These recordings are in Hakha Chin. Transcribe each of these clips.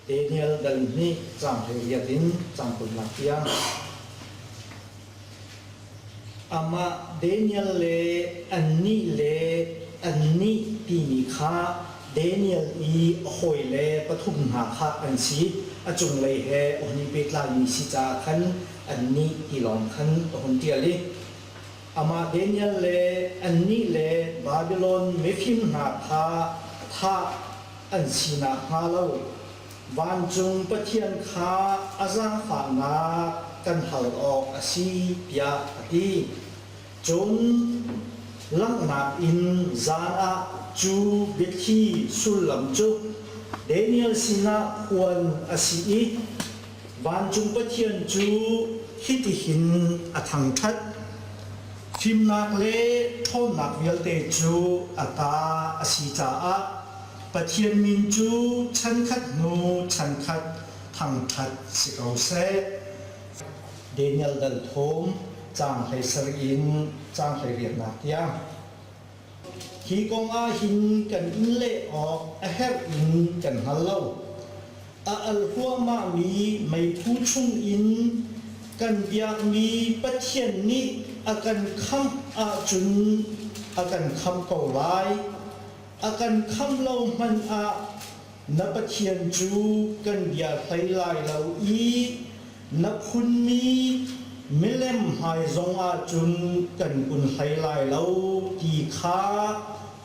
Daniel dal hnih caang 18 in caang 20nak tiang. Amah Daniel le annih le annih timi kha Daniel i a hawile pathum hna kha an si. A cunglei he a hun i pehtlaimi si caah khan annih ti lawng khan a hun ṭial i amah Daniel le annih le Babilon mifim hna kha thah an si nakhnga lo vancung Pathian kha a zaangfahnak kan hal awk a si tiah a ti. Cun langhnak in zan ah cu biathli sullam cu Daniel sinah phuan a si i vancung Pathian cu hitihin a thangṭhat. Fimnak le ṭhawnnak vialte cu a ta a si caah Pathian min cu chankhat hnu chankhat thangṭhat si ko seh. Daniel dal thum caang 17 in caang 18nak tiang. Hi kong ah hin kan in leh awk a herh in kan hngal lo. A al huahmahmi meiphu chungin kan biakmi Pathian nih a kan khamh ahcun a kan khamh ko lai. A kan khamh lo hmanh ah na Pathian cu kan bia hlei lai lo i na phunmi milem hmai zong ah cun kan kun hlei lai lo ti kha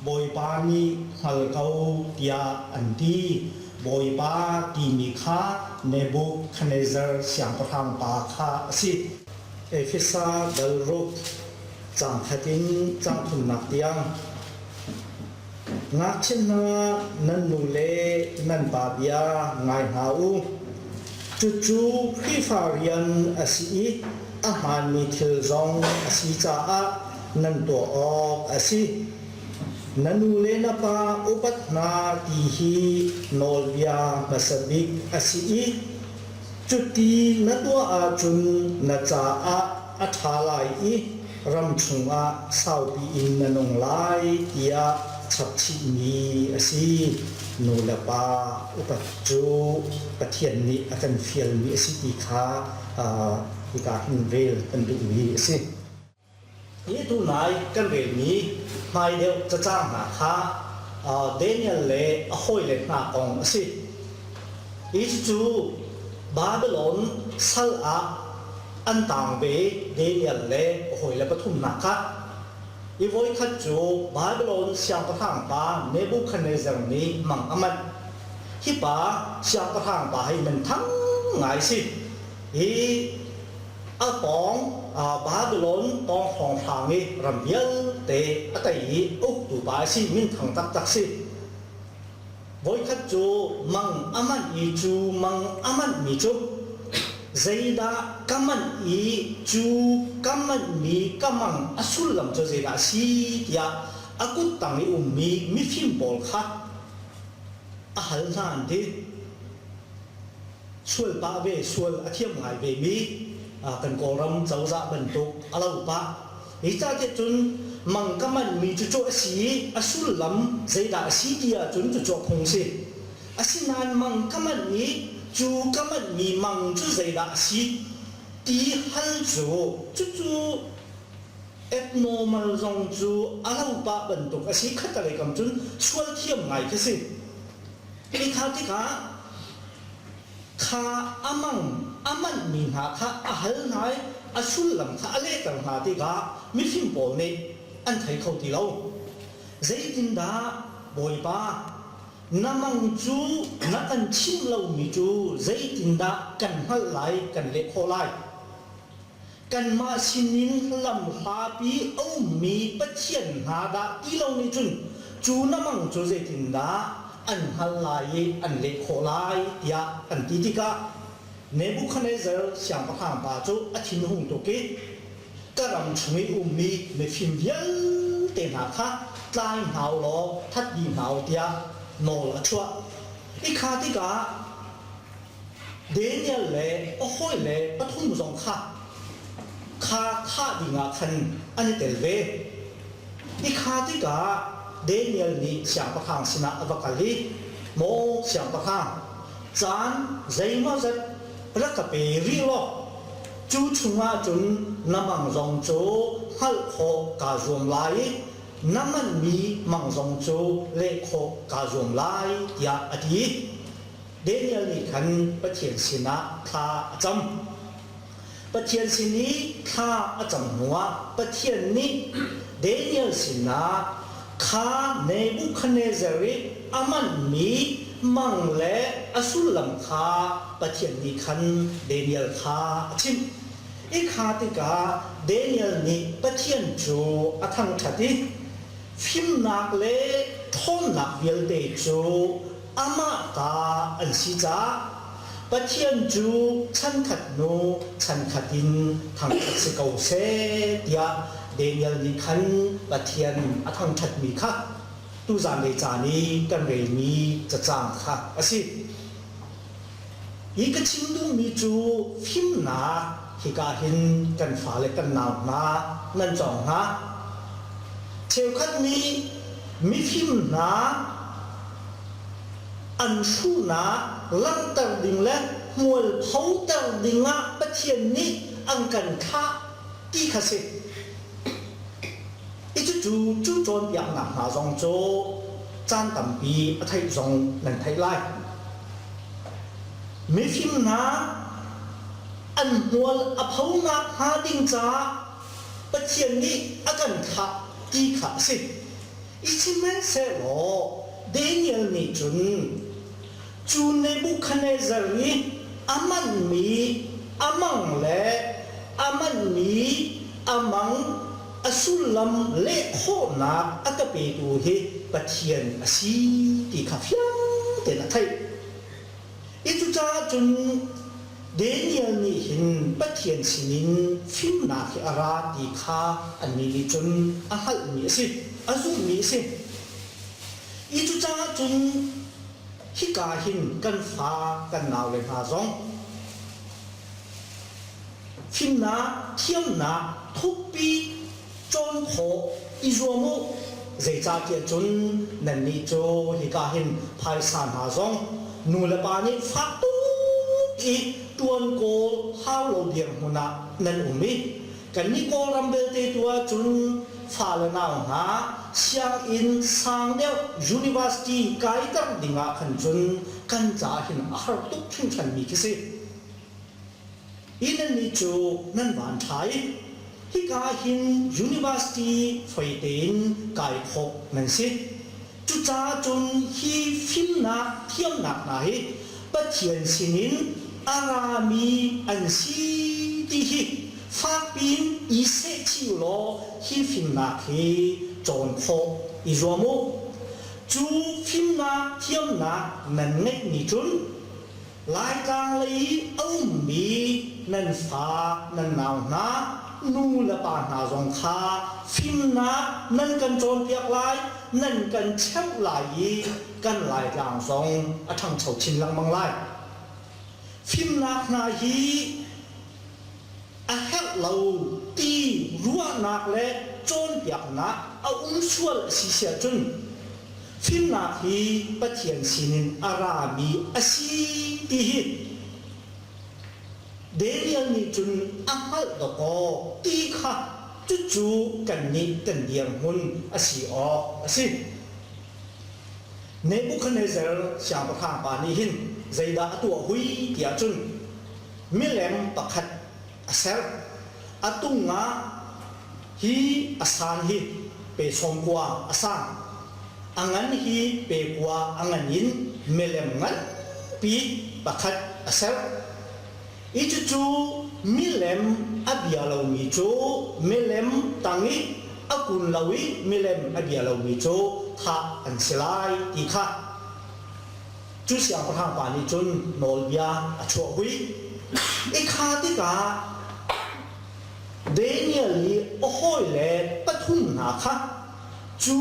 Bawipa nih hngal ko tiah an ti. Bawipa timi kha Nebuchadnezzar siangpahrang pa kha a si. Efesa dal ruk caang khat in caang thumnak tiang. Ngakchia hna nan nu le nan pa bia ngai hna u. Cucu Khrihfa rian a si i a hmaanmi thil zong a si caah nan tuah awk a si. Na nu le na pa upat hna ti hi nawlbia hmasa bik a si i Cuti na tuah ahcun na caah a ṭha lai i ram chungah saupi in na nung lai tiah chapchihmi a si. Nu le pa upat cu Pathian nih a kan fialmi a si ti kha hika hin rel kan duhmi a si. Hi tunai kan relmi hmai deuh cacang hna kha Daniel le a hawile hna kong a si. Hi cucu Babylon sal ah an taang ve Daniel le a hawile pathum hna kha. Hi voikhat cu Babylon siangpahrang pa Nebuchadnezzar nih mang a manh. Hi pa siangpahrang pa hi minthang ngai si. Hi A pawng Babylon pawng hrawnghrang i ram vialte a tei i uktu pa a si, minthang taktak si. Voikhat cu mang a manh i cu mang a manhmi cu zeidah ka manh i cu ka manhmi ka mang a sullam cu zeidah a si tiah a kuttang i ummi mifim pawl kha a hal hna an ti. Sual pah ve sual a thiam ngai vemi kan Kawlram cozah bantuk a lo pah. Hi ca tiah cun mang ka manhmi cucu a si i a sullam zeidah a si ti ahcun cucu a phung si. Asinain mang ka manh i cu ka manhmi mang cu zeidah a si ti hal cu cucu abnormal zong cu a lo pah bantuk a si khattelei kam cun sual thiam ngai khi si. Hi kha tikah kha a mang a manhmi hna kha a hal hna i a sullam kha a lehter hna tikah mifim pawl nih an thei kho ti lo. Zeitindah Bawipa, na mang cu na kan chimh lomi cu zeitindah kan hngalh lai, kan leh khawh lai? Kanmah sinin lamhlapi a ummi Pathian hna dah ti lo nih cun cu na mang cu zeitindah an hngalh lai i an leh khawh lai tiah an ti tikah Nebuchadnezzar siangpahrang pa cu a thinhung tuk i ka ram chung i ummi mifim vialte hna kha tlai hna u law that dih hna u tiah nawl a chuah. I kha tikah Daniel le a hawile pathum zong kha kha thah dingah khan an i tel ve. I kha tikah Daniel nih siangpahrang sinah a va kal i, Maw siangpahrang, Caan zeimawzat rak ka pe rih law cu chungah cun na mang zong cu hngalh khawh kaa zuam lai i na manhmi mang zong cu leh khawh kaa zuam lai, tiah a ti. Daniel nih khan Pathian sinah thla a cam. Pathian sin i thla a cam hnuah Pathian nih Daniel sinah kha Nebuchadnezzar i a manhmi mang le a sullam kha Pathian nih khan Daniel kha a chimh. I kha tikah Daniel nih Pathian cu a thangṭhat i fimnak le ṭhawnnak vialte cu amah ta an si caah Pathian cu chankhat hnu chankhat in thangṭhat si ko seh tiah Daniel nih khan Pathian a thangṭhatmi kha tuzanlei caan i kan relmi cacang kha a si. Hi ka chim duhmi cu fimnak hika hin kan fale kan nau hna nan cawng hna. Cheukhat nih mifim hna an hruhnak langhter ding le hmualphoter dingah Pathian nih an kan thlah ti kha si. I cucu cu cawnpiaknak hna zong cu caan tampi a theih zong nan theih lai. Mifim hna an hmual a phonak hnga ding caah Pathian nih a kan thlah ti kha a si. I sihmanhsehlaw Daniel nih cun cu Nebuchadnezzar i a manhmi a mang le a manhmi a mang a sullam leh khawhnak a ka petu hi Pathian a si ti kha fiang tein a theih. I cucaah cun Daniel nih hin Pathian sinin fimnak hi a ra ti kha annih nih cun a hngalhmi a si, a zumhmi a si. I cucaah cun hika hin kan fa kan naule hna zong fimnak, thiamnak thukpi cawn khawh i zuam u. Zeicahtiah cun nannih cu hika hin phaisa hna zong nu le pa nih fak tuk i ṭuan kawl hau lo dirhmun ah nan um i kannih Kawlram belte tu ah cun fale nau hna sianginn sang deuh university kaiter ding ah khan cun kan ca hin a har tuk hringhranmi khi si. Hi nannih cu nan van ṭha i hika hin university foi tein kai khawh nan si. Cucaah cun hi fimnak thiamnak hna hi Pathian sinin a rami an si ti hi fakpiin i sehchih ulaw hi fimnak hi cawn khawh i zuam u. Cu fimnak thiamnak nan ngeihmi cun Laitlang lei i a ummi nan fa nan nau hna, nu le pa hna zong kha fimnak nan kan cawnpiak lai, nan kan cheuh lai i kan Laitlang zong a ṭhangcho chin lengmang lai. Fimnak hna hi a herh lo ti ruahnak le cawnpiaknak a um sual a si siah cun fimnak hi Pathian sinin a rami a si ti hi Daniel nih cun a hngalh dawkaw ti kha cucu kannih kan dirhmun a si awk a si. Nebuchadnezzar siangpahrang pa nih hin zeidah a tuah hui tiah cun milem pakhat a ser. A tung ah hi a san hi pe 90 a sang. A ngan hi pe 9 a ngan in milem nganpi pakhat a ser. I cucu milem a bia lomi cu milem tang i a kun lo i milem a bia lomi cu thah an si lai ti kha Cu siangpahrang pa nih cun nawlbia a chuah hui. I kha tikah Daniel i a hawile pathum hna kha cu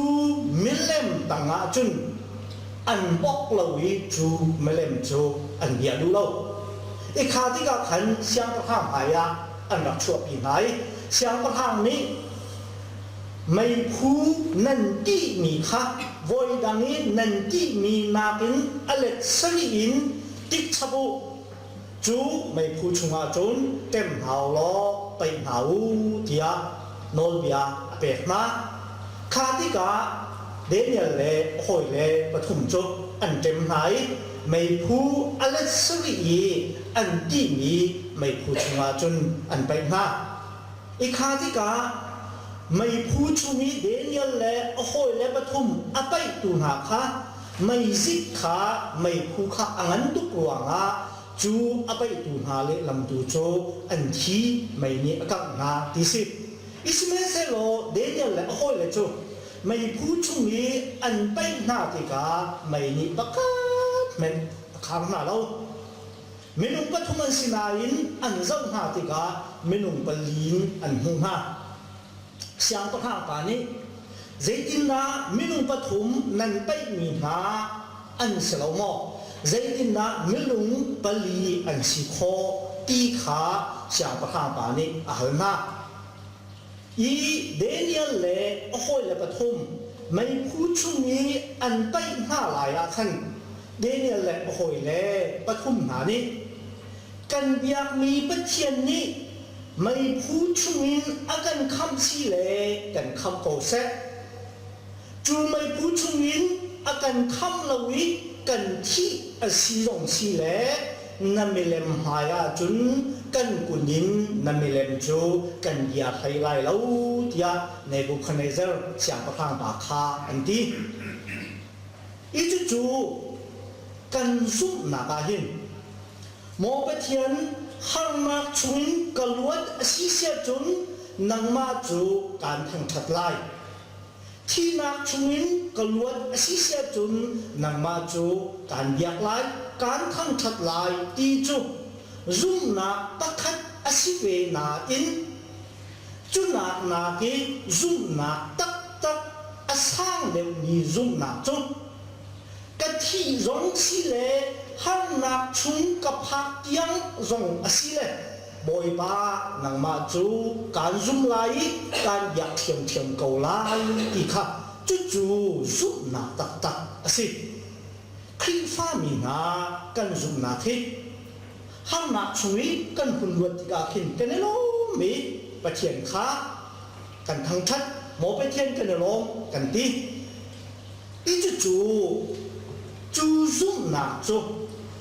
milem tangah cun an bawk lo i cu milem cu an bia duh lo. I kha tikah khan siangpahrang hmaiah an rak chuahpi hna i siangpahrang nih Meiphu nan tihmi kha voidang i nan tihmi nakin a let sarih in tik chap u. Cu meiphu chungah cun ṭem hna u law paih hna u tiah nawlbia a pek hna. Kha tikah Daniel le a hawile pathum cu an ṭem hna i meiphu a let sarih i an tihmi meiphu chungah cun an paih hna. I kha tikah meiphu chung i Daniel le a hawile pathum a paihtu hna kha meizik kha meiphu kha a ngan tuk ruangah cu a paihtu hna lehlam tu cu an thi mei nih a kangh hna ti si. Sihmanhsehlaw Daniel le a hawile cu meiphu chung i an paih hna tikah mei nih pakhat hmanh a khang hna lo. Minung pathum an si nain an zoh hna tikah minung pali in an hmuh hna. Siangpahrang pa nih zeitindah minung pathum nan paihmi hna an si lo maw? Zeitindah minung pali an si khawh ti kha siangpahrang pa nih a hal hna. I Daniel le a hawile pathum meiphu chung i an paih hna lai ah khan Daniel le a hawile pathum hna nih kan biakmi Pathian nih meiphu chungin a kan khamh si le kan khamh ko seh. Cu meiphu chungin a kan khamh lo i kan thih a si zong si le na milem hmai ahcun kan kun in na milem cu kan bia hlei lai lo tiah Nebuchadnezzar siangpahrang pa kha an ti. I cucu kan zumhnak ah hin Maw Pathian, harnak chungin ka luat a si siahcun nangmah cu kaan thangṭhat lai. Thihnak chungin ka luat a si siahcun nangmah cu kaan biak lai, kaan thangṭhat lai ti cu zumhnak pakhat a si ve nain cu nak nak i zumhnak taktak a sang deuhmi zumhnak cu ka thih zong si le harnak chung ka phak tiang zong a si le Bawipa nangmah cu kaan zum lai i kaan biak ṭhiamṭhiam ko lai ti kha cucu zumhnak taktak a si. Khrihfami hna kan zumhnak hi harnak chung i kan hun luat tikah khin kan i lawm i Pathian kha kan thangṭhat, maw Pathian kan i lawm kan ti. I cucu cu zumhnak cu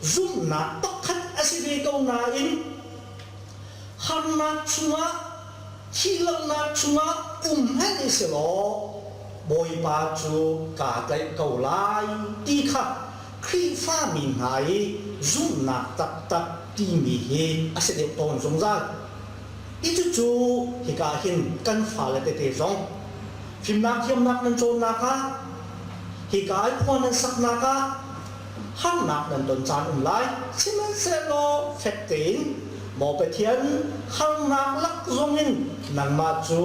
zumhnak pakhat a si ve ko nain harnak chungah thihlohnak chungah um hmanh i si law Bawipa cu kaa tlaih ko lai ti kha Khrihfami hna i zumhnak taktak timi hi a si deuh tawn zungzal. I cucu hika hin kan fale tete zong fimnak thiamnak nan cawnnak ah hika i khua nan saknak ah harnak nan ton caan um lai. Sihmanhsehlaw fek tein maw Pathian harnak lak zongin nangmah cu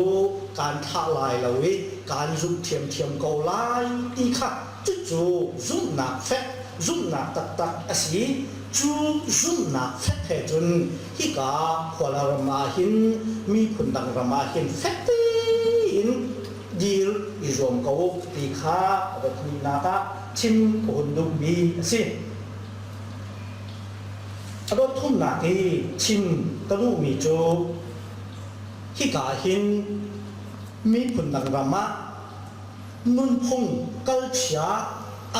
kaan thlah lai lo i kaan zumh ṭhiamṭhiam ko lai ti kha cucu zumhnak fek zumhnak taktak a si. Cu zumhnak fek he cun hika khuala ram ah hin miphun dang ram ah hin fek tein dir i zuam ko u ti kha a va hnihnak ah chim ka hun duhmi a si. A dot thumnak i chim ka duhmi cu hika hin miphun dang ram ah nunphung kalchia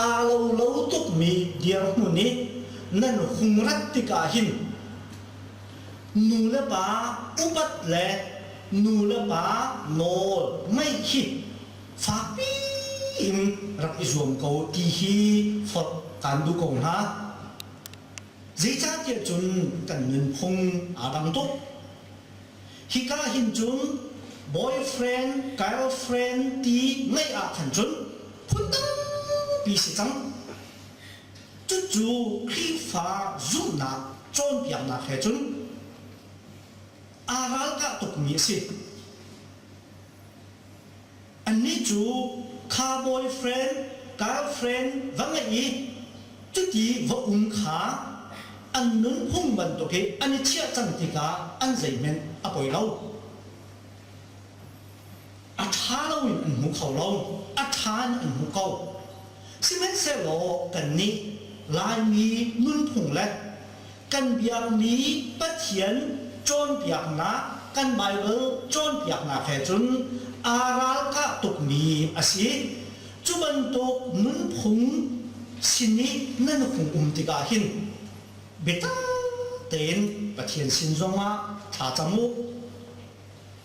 aa lo lo tukmi dirhmun i nan hung rat tikah hin nu le pa upat le nu le pa nawl ngaih hi fakpi in rak i zuam ko ti hi forh kaan duh ko hna. Zeicahtiah cun kan nunphung aa dang tuk. Hika hin cun boyfriend, girlfriend ti ngeih ah khan cun phun tampi si cang. Cucu Khrihfa zumhnak cawnpiaknak he cun aa ralkah tukmi a si. Annih cu kha boyfriend, girlfriend va ngeih i cuti va um kha an nunphung bantuk i an i chiah cang tikah an zeihmanh a poi lo. A ṭha loin an hmu kho lo, a ṭha in an hmu ko. Sihmanhsehlaw kannih Laimi nunphung le kan biakmi Pathian cawnpiaknak, kan Baibal cawnpiaknak he cun aa ralkah tukmi a si. Cu bantuk nunphung sin i nan hung um tikah hin biatak tein Pathian sin zongah thlacam u.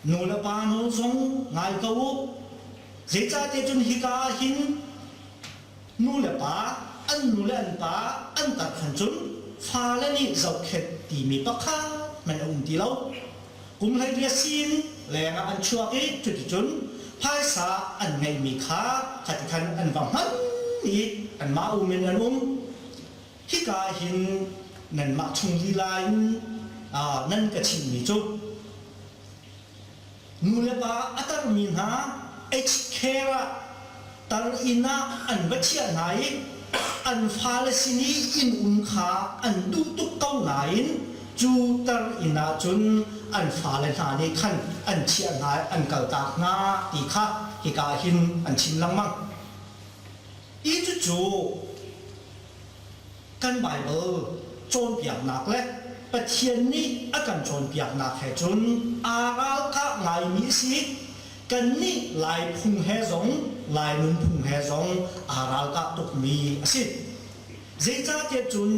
Nu le pa nawl zong ngai ko u. Zeicahtiah cun hika ah hin nu le pa, an nu le an pa an tar khan cun fale nih zohkhenh timi pakhat hmanh a um ti lo. Kum 18 sin lengah an chuak i cuticun phaisa an ngeihmi kha khati khan an va hman i anmah um in an um. Hika hin nanmah chung lila in nan ka chimhmi cu nu le pa a tarmi hna aged care ah tar inn ah an va chiah hna i an fale sin i inn um kha an duh tuk ko nain cu tar inn ah cun an fale hna nih khan an chiah hna i an kaltak hna ti kha hika hin an chim lengmang. Hi cucu kan Baibal cawnpiaknak le Pathian nih a kan cawnpiaknak he cun aa ralkah ngaimi a si. Kannih Lai phung he zong Lai nunphung he zong aa ralkah tukmi a si. Zeicahtiah cun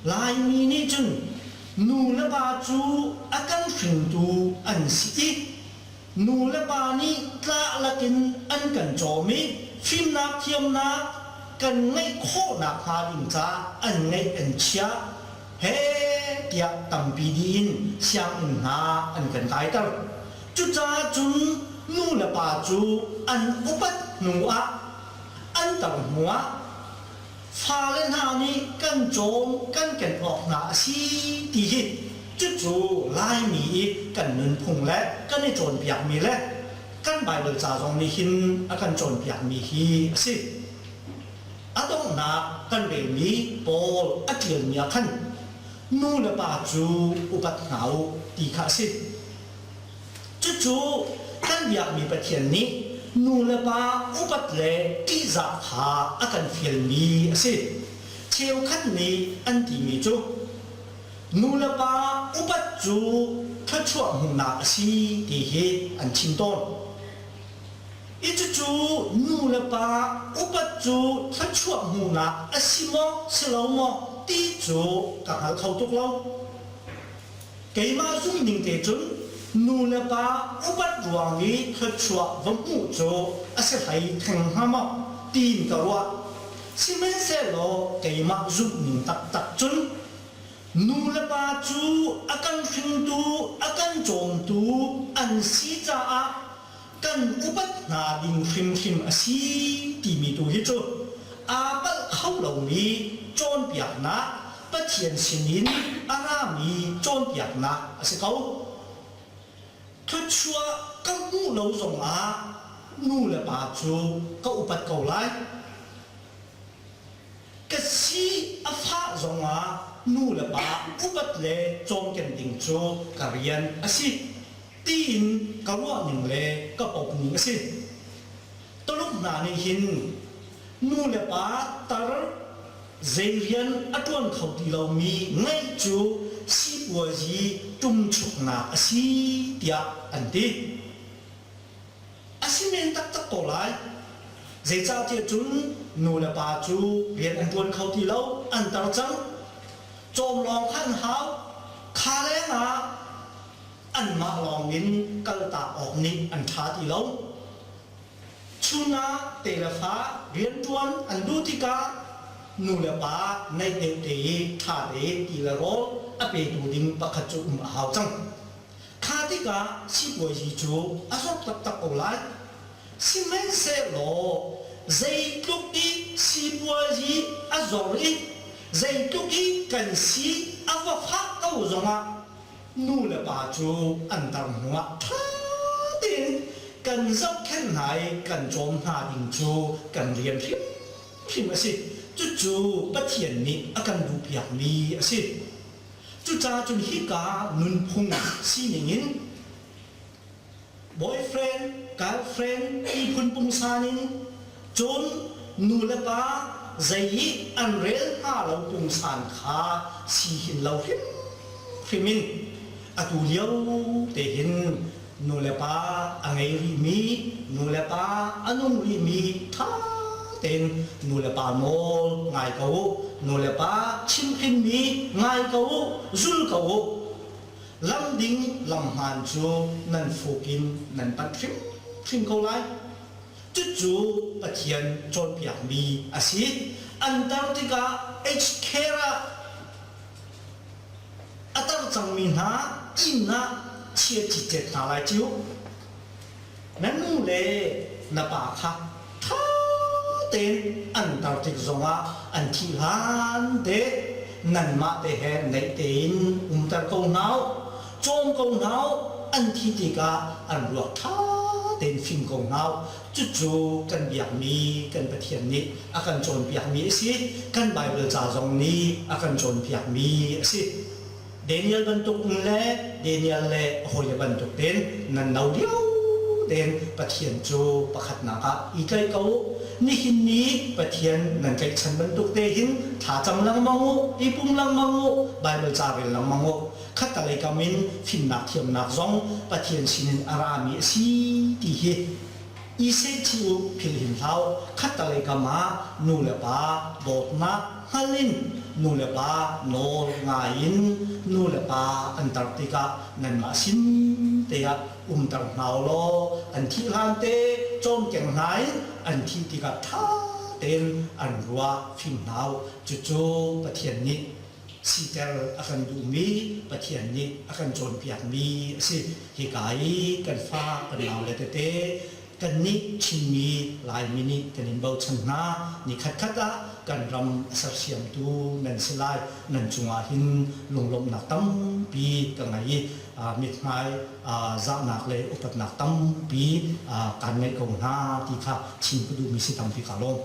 Laimi nih cun nu le pa cu a kan hringtu an si i nu le pa nih tlah lakin an kan cawm i fimnak thiamnak kan ngeih khawh nakhnga ding caah an ngeih an chiah he tiah tampi dih in sianginn hna an kan kaiter. Cucaah cun nu le pa cu an upat hnu ah an tar hnu ah fale hna nih kan cawm kan ken awk hna a si ti hi cucu Laimi i kan nunphung le kan i cawnpiakmi le kan Baibal ca zong nih hin a kan cawnpiakmi hi a si. A donghnak kan relmi Paul a ṭialmi ah khan nu le pa cu upat hna u ti kha a si. Cucu kan biakmi Pathian nih nu le pa upat le ṭihzah kha a kan fialmi a si. Cheukhat nih an timi cu nu le pa upat cu thluachuah hmuhnak a si ti hi an chim tawn. I cucu nu le pa upat cu thluachuah hmuhnak a si maw si lo maw ti cu ka hngal kho tuk lo. Keimah zumhning te cun nu le pa upat ruang i thluachuah va hmuh cu a si hlei theng hnga maw tiin ka ruah. Sihmanhsehlaw keimah zumhning taktak cun nu le pa cu a kan hringtu, a kan cawmtu an si caah kan upat hna ding hrimhrim a si timi tu hi cu aa palh kho lomi cawnpiaknak Pathian sinin a rami cawnpiaknak a si ko. Thluachuah ka hmuh lo zongah nu le pa cu ka upat ko lai. Ka si a fah zongah nu le pa upat le cawmken ding cu ka rian a si tiin ka ruahning le ka popning a si. Tuluk hna nih hin nu le pa tar zei rian a ṭuan kho ti lomi ngeih cu sipuazi ṭumchuknak a si tiah an ti. A si men taktak ko lai. Zeicahtiah cun nu le pa cu rian an ṭuan kho ti lo, an tar cang. Cawm lawng kha an hau. Kha lengah anmah lawngin kaltak awk nih an ṭha ti lo. Chun ah te le fa rianṭuan an duh tikah nu le pa naih deuh te i ṭha tein ti le rawl a petu ding pakhat cu um a hau cang. Kha tikah sipuazi cu a zawt taktak ko lai. Sihmanhsehlaw zeitluk i sipuazi a zor i zeitluk i kan si a va fah ko zongah nu le pa cu an tar hnuah ṭha tein kan zohkhenh hna i kan cawm hna ding cu kan rian hrimhrim a si. Cucu Pathian nih a kan duhpiakmi a si. Cucaah cun hika nunphung sining in boyfriend, girlfriend ti phun pungsan in cun nu le pa zei i an rel hnga lo pungsan kha si hin lo hrimhrim in atu lio te hin nulepa a ngei rihmi, nulepa a nung rihmi ṭha tein nulepa nawl ngai ko u, nulepa chimhhrinmi ngai ko u, zul ko u. Lam ding lam hmaan cu nan fuk in nan panh hrimhrim ko lai. Cucu Pathian cawnpiakmi a si. An tar tikah aged care ah a tar cangmi hna inn ah chia citcet hna lai ciu. Na nu le na pa kha ṭha tein an tar tik zongah an thih hlan te nanmah te he naih tein umter ko hna u, cawm ko hna u, an thi tikah an ruak ṭha tein fim ko hna u. Cucu kan biakmi kan Pathian nih a kan cawnpiakmi a si. Kan Baibal ca zong nih a kan cawnpiakmi a si. Daniel bantuk in le Daniel le a hawile bantuk tein nan no lio tein Pathian cu pakhatnak ah i tlaih ko u. Nihin ni Pathian nan tlaihchan bantuk te hin thlacam lengmang u, i pum lengmang u, Baibal ca rel lengmang u. Khattalei kam in fimnak thiamnak zong Pathian sinin a rami a si ti hi i sehchih u philh hin hlah u. Khattalei kam ah nu le pa dawtnak hngal in nu le pa nawl ngai in nu le pa an tar tikah nanmah sin te ah umter hna u law an thih hlan te cawmkeng hna in an thih tikah ṭha tein an ruah fim hna u. Cucu Pathian nih siter a kan duhmi Pathian nih a kan cawnpiakmi a si. Hika i kan fa kan naule tete kannih Chinmi Laimi nih kan in bochan hna. Ni khatkhat ah kan ram a sersiamtu nan si lai. Nan cungah hin lunglawmhnak tampi ka ngei i mithmai zahnak le upatnak tampi kaan ngeih ko hna ti kha chim ka duhmi si tampi kaa lawm.